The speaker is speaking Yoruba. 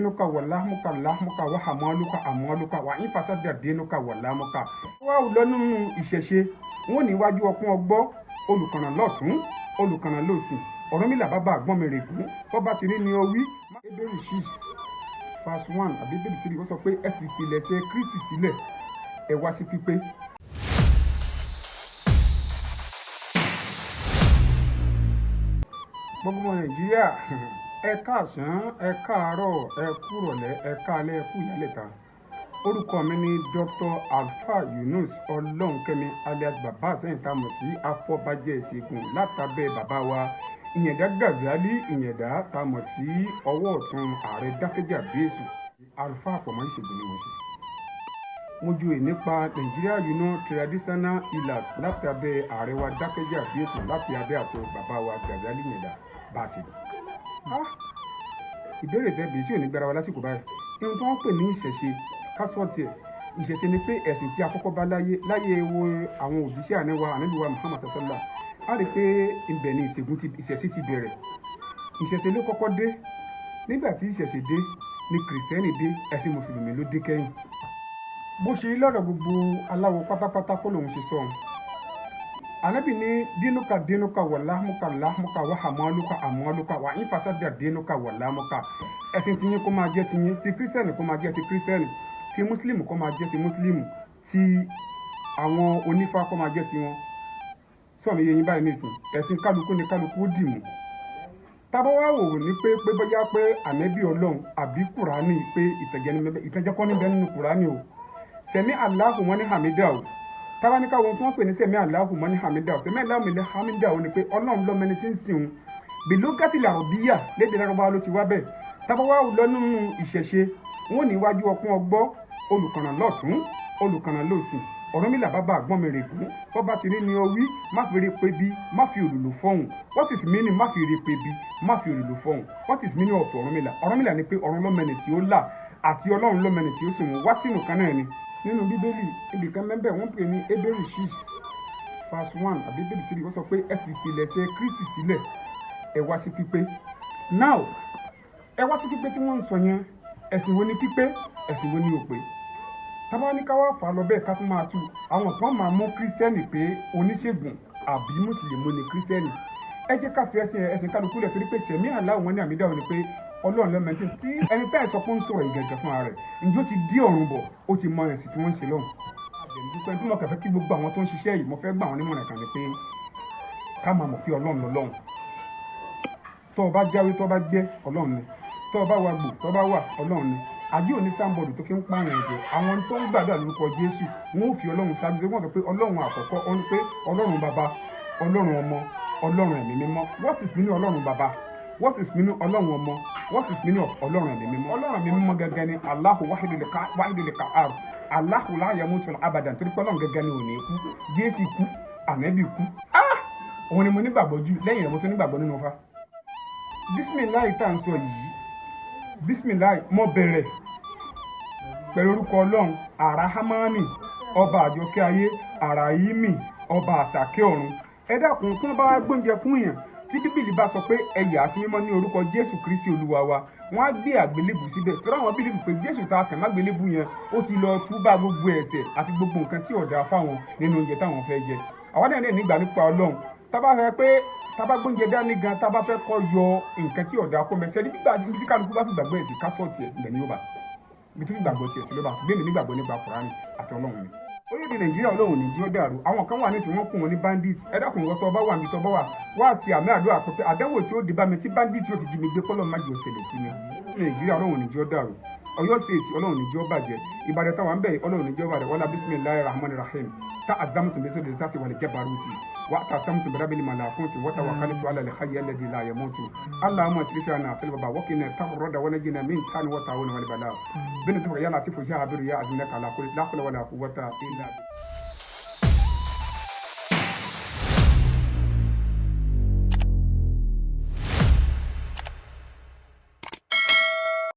Dinuka wa lahmuka lahmuka wa hamaluka amaluka wa infasada dinuka wa lahmuka. Wá lọ nínú ìṣẹ̀ṣe, wọn ní iwájú ọpọ́n ọgbọ́, olùkànnà lọ́tún, olùkànnà lósì, Ọ̀rúnmìlà bàbá àgbọ̀n mi règún, bọ́ba ti rí ni ó wí. Hébérù 6 verse 1 àbí Hébérù 3, ó sọ pé ẹ fi ìpilẹ̀ṣẹ̀ Kristi sílẹ̀, ẹ wá sí pípé. Gbogbo ọmọ Nàìjíríà, ẹ káàsán, ẹ káàárọ̀, ẹ kúrọ̀lẹ́, ẹ káalẹ́, ẹ kú ìyálẹ̀ta. Orúkọ mi ni Dr. Alfa Yunus Ọlọ́runkẹ́mi alias Bàbá Àsẹ́yìn tá a mọ̀ sí Afọbajẹ Ìṣègùn látàbẹ́ bàbá wa Ìyàndá Gàzálì Ìyàndá tá a mọ̀ sí ọwọ́ ọ̀tún ààrẹ Dákẹ́jà Bẹ́ẹ̀sù. Alfa àpọ̀mọ́ ìṣègùn ni mo ṣe. Mo joyè nípa Nigeria Union Traditional Healers látàbẹ́ ààrẹ wa Dákẹ́jà Bẹ́ẹ̀sù láti abẹ́ àṣẹ bàbá wa Gàzálì Ìyàndá bá a ṣe dùn. Ìbéèrè tẹ́ bèèrè tí ò ní gbára wa lásìkò báyìí. Ihun tí wọ́n ń pè ní ìṣẹ̀ṣe, ká sọ tiẹ̀. Ìṣẹ̀ṣe ni pé ẹ̀sìn tí a kọ́kọ́ bá láyé láyé wo àwọn òjíṣẹ́ àná wa, Ànábì wa Muhammad sallallahu. A rí pé ibẹ̀ ni ìṣègùn ti ìṣẹ̀ṣe ti bẹ̀rẹ̀. Ìṣẹ̀ṣe ló kọ́kọ́ dé. Nígbà tí ìṣẹ̀ṣe dé ni Kìrìsìtẹ́nì dé, ẹ̀sìn Mùsùlùmí ló dé kẹ́yìn. Bó ṣe rí lọ́dọ̀ gbogbo aláwo pátápátá kọ́ lòun ṣe sọ òun. Ànábì ní dinuka dinuka wa lahmuka lahmuka wa hamaluka amaluka wa infasada dinuka wa lahmuka. Ẹ̀sìn tiyín kó máa jẹ́ tiyín, ti Kìrìsìtẹ́nì kó máa jẹ́ ti Kìrìsìtẹ́nì, ti Mùsùlùmí kó máa jẹ́ ti Mùsùlùmí, ti àwọn onífá kó máa jẹ́ tiwọn. Sọ mi yé yín báyìí nísìnyí, ẹ̀sìn kálukú ni kálukú ó dì mú. Tá bá wá wò ní pé bóyá pé Ànábì Ọlọ́run àbí Kùránì pé ìtànjẹ ní bẹ́ẹ̀, ìtànjẹ kọ́ ní bẹ́ẹ̀ nínú Kùránì o. Sẹ̀mí Allahu mọ́ ní Hamida o. Tá bá ní ká wo ohun tí wọ́n pè ní Sẹ̀mí Allahu mọ́ ní Hamida o. Sẹ̀mí Allahu mọ́ ní Hamida o ni pé Ọlọ́run ló mọ ẹni tí ń sìn òun. Bìlógátì làrọ̀bíyà lédè Lárúbáwá ló ti wá bẹ́ẹ̀. Tá bá wá lọ nínú ìṣẹ̀ṣe, wọn ní iwájú ọpọ́n ọgbọ́, olùkànnà lọ́tún, olùkànnà lósì, Ọ̀rúnmìlà bàbá àgbọ̀n mi règún, bọ́ba ti rí ni ó wí, má fi rí pé bí, má fi òlùlù fọ́hùn. What is meaning má fi rí pé bí, má fi òlùlù fọ́hùn? What is meaning of Ọ̀rúnmìlà? Ọ̀rúnmìlà ni pé ọ̀run ló mẹni tí ó là àti Ọlọ́run ló mẹni tí ó sìn wọ́n wá sínú kan náà ni. Nínú Bíbélì, ibìkan mẹ́bẹ̀ wọ́n pè ní Hébérù 6 verse 1 àbí Hébérù 3, ó sọ pé ẹ fi ìpilẹ̀ṣẹ̀ Kristi sílẹ̀, ẹ wá sí pípé. Now, ẹ wá sí pípé tí wọ́n ń sọ yẹn, ẹ̀sìn wo ni pípé, ẹ̀sìn wo ni òpè? Tá bá ní ká wá fà á lọ bẹ́ẹ̀ ká tún máa tú, àwọn kan máa mú Kìrìsìtẹ́nì pé oníṣègùn àbí Mùsùlùmí ni Kìrìsìtẹ́nì. Ẹ jẹ́ ká fi ẹ̀sìn kálukú lẹ̀ torí pé Sẹ̀mí Allahu wọn ní àmì dáhùn ni pé Ọlọ́run ló mọ ẹni tí ẹni tẹ́ ẹ̀ sọ pé ó ń sọ̀rọ̀ ìgẹ̀gẹ̀ fúnra rẹ̀, ǹjẹ́ ó ti dí ọ̀run bọ̀, ó ti mọ ẹ̀sìn tí wọ́n ń ṣe lọ́hùn. Àdẹ̀dúpẹ́ tí mo kàn fẹ́ kí gbogbo àwọn tó ń ṣiṣẹ́ yìí, mo fẹ́ gbà wọ́n nímọ̀ràn kan ni pé ká máa mọ̀ pé Ọlọ́run lọ́lọ́run. Tó o bá jáwé, tó o bá gbẹ́, Ọlọ́run ni. Tó o bá wa gbò, tó o bá wà, Ọlọ́run ni. Ayé òní sáńbọ̀dù tó fi ń pààyàn jẹ, àwọn tó ń gbàdúrà lórúkọ Jésù, wọn ò fi Ọlọ́run ṣáájú. Wọ́n sọ pé Ọlọ́run àkọ́kọ́, ó ní pé Ọlọ́run bàbá, Ọlọ́run ọmọ, Ọlọ́run ẹ̀mí mímọ́. What is meaning Ọlọ́run bàbá? What is meaning Ọlọ́run ọmọ? What is meaning of Ọlọ́run ẹ̀mí mímọ́? Ọlọ́run ẹ̀mí mímọ́ gẹ́gẹ́ ni Allahu wahidul qahhar, Allahu la yamutu abadan, torí pé Ọlọ́run gẹ́gẹ́ ni ò ní kú. Jésù kú, Ànábì kú. Ah! Òun ni mo nígbàgbọ́ jù, lẹ́yìn rẹ̀ mo tún nígbàgbọ́ nínú Ifá. Bismillahi tá à ń sọ yìí, Bismillahi, mo bẹ̀rẹ̀ pẹ̀lú orúkọ Ọlọ́run Arahamani, ọba àjọkẹ́ ayé, Arahimi, ọba àsàkẹ́ ọ̀run. Ẹ dákun, tí wọ́n bá wá gbóúnjẹ fún yàn, tí Bíbélì bá sọ pé ẹ yà á sí mímọ́ ní orúkọ Jésù Kristi Olúwa wa, wọ́n á gbé àgbélébù síbẹ̀ torí àwọn believe pé Jésù tá a kàn mágbélébù yẹn, ó ti lọ túbà gbogbo ẹ̀ṣẹ̀ àti gbogbo nǹkan tí ò dáa fáwọn nínú oúnjẹ táwọn fẹ́ jẹ. Àwa náà ní nígbà nípa Ọlọ́run. Tá bá fẹ́ pé tá bá gbóúnjẹ dání gan, tá bá fẹ́ kọ́ yọ nǹkan tí ò dáa kó mẹsẹ̀ ní gbígbà tí kálukú bá fi gbàgbọ́ ẹ̀sìn ká sọ̀tì ẹ̀, ibẹ̀ ni yóò bá ibi tó fi gbàgbọ́ tiẹ̀ sí ló bá. Ṣùgbọ́n èmi nígbàgbọ́ nípa Kùránì àti Ọlọ́run mi. Orílẹ̀-èdè Nàìjíríà, Ọlọ́run ní jí ó dàrú. Àwọn kan wà nísìnyí, wọ́n kún wọn ní bandit. Ẹ dákun, ìwọ tó bá wà níbi tó bá wà, wá sí àmì àdúrà pé àdánwò tí ó dé bá mi tí bandit yóò fi jí mi gbé, kọ́lọ́ má jẹ́ ó ṣẹlẹ̀ sí mi. Nàìjíríà, Ọlọ́run ní jí ó dàrú. Ọ̀yọ́ State, Ọlọ́run ní jí ó bàjẹ́. Ìbàdàn táwa ń bẹ̀, Ọlọ́run ní jí ó bàjẹ́. Wọlá bisimilahi rahman rahim ta azamutu bisu de zati wal jabaruti wa ta samutu birabil malakuti wa tawakkaltu ala al hayy alladhi la yamutu. Allahumma srif anna fil baba wa qina tarrada wa najina min tan wa ta'un wal bala bin tufa ya latifu ya habiru ya azinaka ala kulli la hawla wala quwwata illa billah.